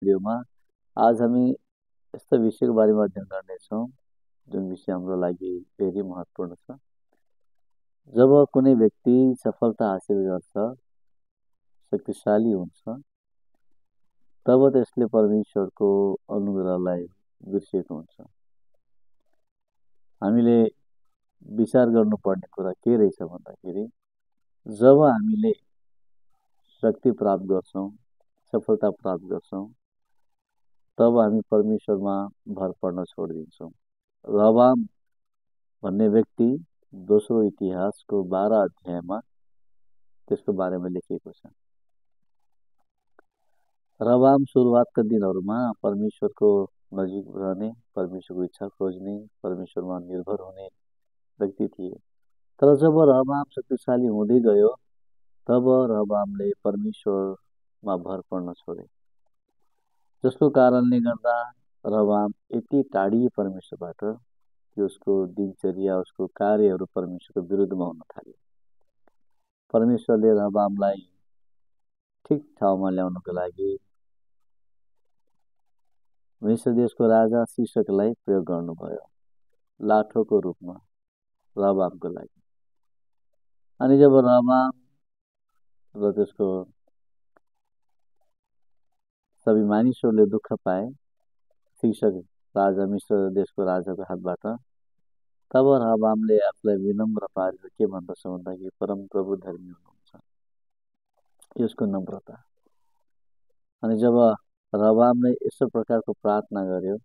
भिडियोमा आज हामी यस्तो विषयको बारेमा अध्ययन गर्नेछौँ जुन विषय हाम्रो लागि धेरै महत्त्वपूर्ण छ। जब कुनै व्यक्ति सफलता हासिल गर्छ, शक्तिशाली हुन्छ, तब त्यसले परमेश्वरको अनुग्रहलाई बिर्सेको हुन्छ। हामीले विचार गर्नुपर्ने कुरा के रहेछ भन्दाखेरि जब हामीले शक्ति प्राप्त गर्छौँ, सफलता प्राप्त गर्छौँ, तब हामी परमेश्वरमा भर पर्न छोडिदिन्छौँ। रबाम भन्ने व्यक्ति दोस्रो इतिहासको 12 अध्यायमा त्यसको बारेमा लेखिएको छ। रबाम सुरुवातका दिनहरूमा परमेश्वरको नजिक रहने, परमेश्वरको इच्छा खोज्ने, परमेश्वरमा निर्भर हुने व्यक्ति थिए। तर जब रबाम शक्तिशाली हुँदै गयो तब रबामले परमेश्वरमा भर पर्न छोडे, जसको कारणले गर्दा रबाम यति टाढिए परमेश्वरबाट कि उसको दिनचर्या, उसको कार्यहरू परमेश्वरको विरुद्धमा हुन थाल्यो। परमेश्वरले रबामलाई ठिक ठाउँमा ल्याउनको लागि मिस्र देशको राजा शीशकलाई प्रयोग गर्नुभयो, लाठोको रूपमा रबामको लागि। अनि जब रबाम र त्यसको सबै मानिसहरूले दुःख पाए शीशक राजा, मिस्र देशको राजाको हातबाट, तब रबामले आफूलाई विनम्र पारेर के भन्दछ भन्दाखेरि परमप्रभु धर्मी हुनुहुन्छ, यसको नम्रता। अनि जब रबामले यस्तो प्रकारको प्रार्थना गर्यो,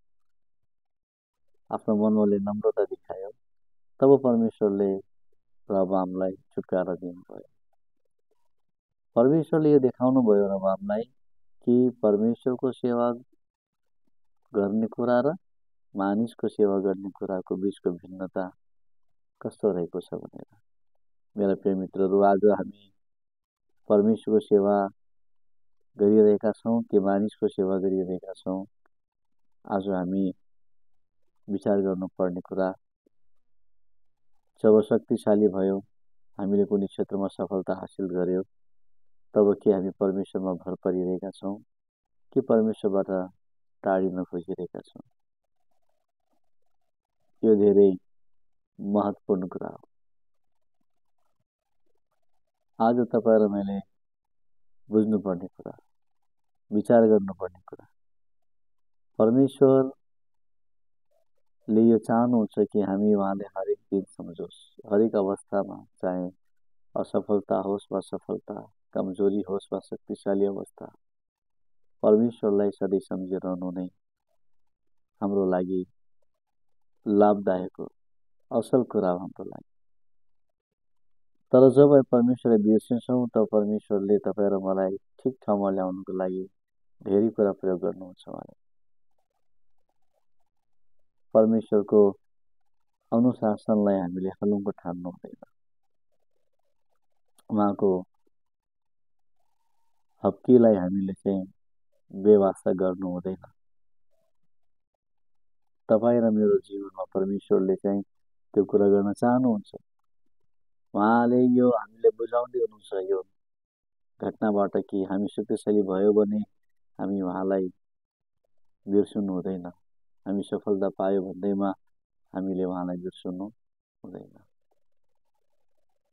आफ्नो मनले नम्रता देखायो, तब परमेश्वरले रबामलाई छुटकारा दिनुभयो। परमेश्वरले यो देखाउनु भयो रबामलाई कि परमेश्वरको सेवा गर्ने कुरा र मानिसको सेवा गर्ने कुराको बिचको भिन्नता कस्तो रहेको छ भनेर। मेरा प्रिय मित्रहरू, आज हामी परमेश्वरको सेवा गरिरहेका छौँ कि मानिसको सेवा गरिरहेका छौँ, आज हामी विचार गर्नुपर्ने कुरा। जब शक्तिशाली भयो, हामीले कुनै क्षेत्रमा सफलता हासिल गर्यो, तब के हामी परमेश्वरमा भर परिरहेका छौँ कि परमेश्वरबाट टाढिन खोजिरहेका छौँ? यो धेरै महत्त्वपूर्ण कुरा हो। आज तपाईँ र मैले बुझ्नुपर्ने कुरा, विचार गर्नुपर्ने कुरा, परमेश्वरले यो चाहनुहुन्छ कि हामी उहाँले हरेक दिन सम्झोस्, हरेक अवस्थामा, चाहे असफलता होस् वा सफलता, कमजोरी होस् वा शक्तिशाली अवस्था, परमेश्वरलाई सधैँ सम्झिरहनु नै हाम्रो लागि लाभदायक हो, असल कुरा हो हाम्रो लागि। तर जब परमेश्वरलाई बिर्सिन्छौँ तब परमेश्वरले तपाईँ र मलाई ठिक ठाउँमा ल्याउनको लागि धेरै कुरा प्रयोग गर्नुहुन्छ। परमेश्वरको अनुशासनलाई हामीले हलुङ्गो ठान्नु हुँदैन, उहाँको हप्कीलाई हामीले चाहिँ बेवास्ता गर्नु हुँदैन। तपाईँ र मेरो जीवनमा परमेश्वरले चाहिँ त्यो कुरा गर्न चाहनुहुन्छ। उहाँले यो हामीले बुझाउँदै हुनुहुन्छ यो घटनाबाट कि हामी शक्तिशाली भयो भने हामी उहाँलाई बिर्सनु हुँदैन, हामी सफलता पायो भन्दैमा हामीले उहाँलाई बिर्सनु हुँदैन।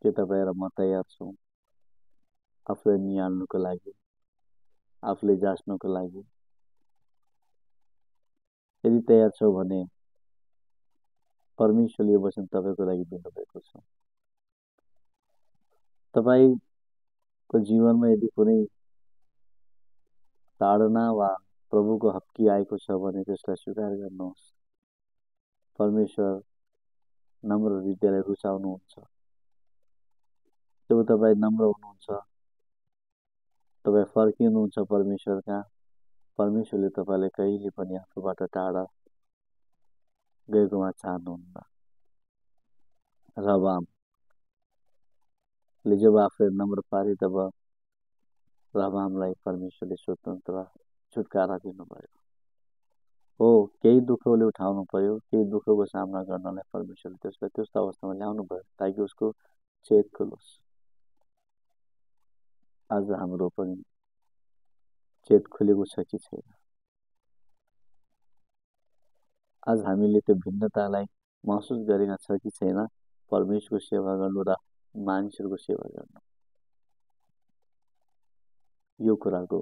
के तपाईँ र म तयार छौँ आफूलाई निहाल्नुको लागि, आफूले जाँच्नुको लागि? यदि तयार छौँ भने परमेश्वरले यो वचन तपाईँको लागि दिनुभएको छ। तपाईँको जीवनमा यदि कुनै ताडना वा प्रभुको हप्की आएको छ भने त्यसलाई स्वीकार गर्नुहोस्। परमेश्वर नम्र हृदयलाई रुचाउनुहुन्छ। जब तपाईँ नम्र हुनुहुन्छ, तपाईँ फर्किनुहुन्छ परमेश्वरका, परमेश्वरले तपाईँलाई कहिले पनि आफूबाट टाढा गएकोमा चाहनुहुन्न। रबामले जब आफूलाई नम्र पारे तब रबामलाई परमेश्वरले स्वतन्त्र छुटकारा दिनुभयो। हो, केही दुःखले उठाउनु पर्यो, केही दुःखको सामना गर्नलाई परमेश्वरले त्यसलाई त्यस्तो अवस्थामा ल्याउनु भयो ताकि उसको चेत खुलोस्। आज हाम्रो पनि चेत खुलेको छ कि छैन? आज हामीले त्यो भिन्नतालाई महसुस गरेका छ कि छैन? परमेश्वरको सेवा गर्नु र मानिसहरूको सेवा गर्नु, यो कुराको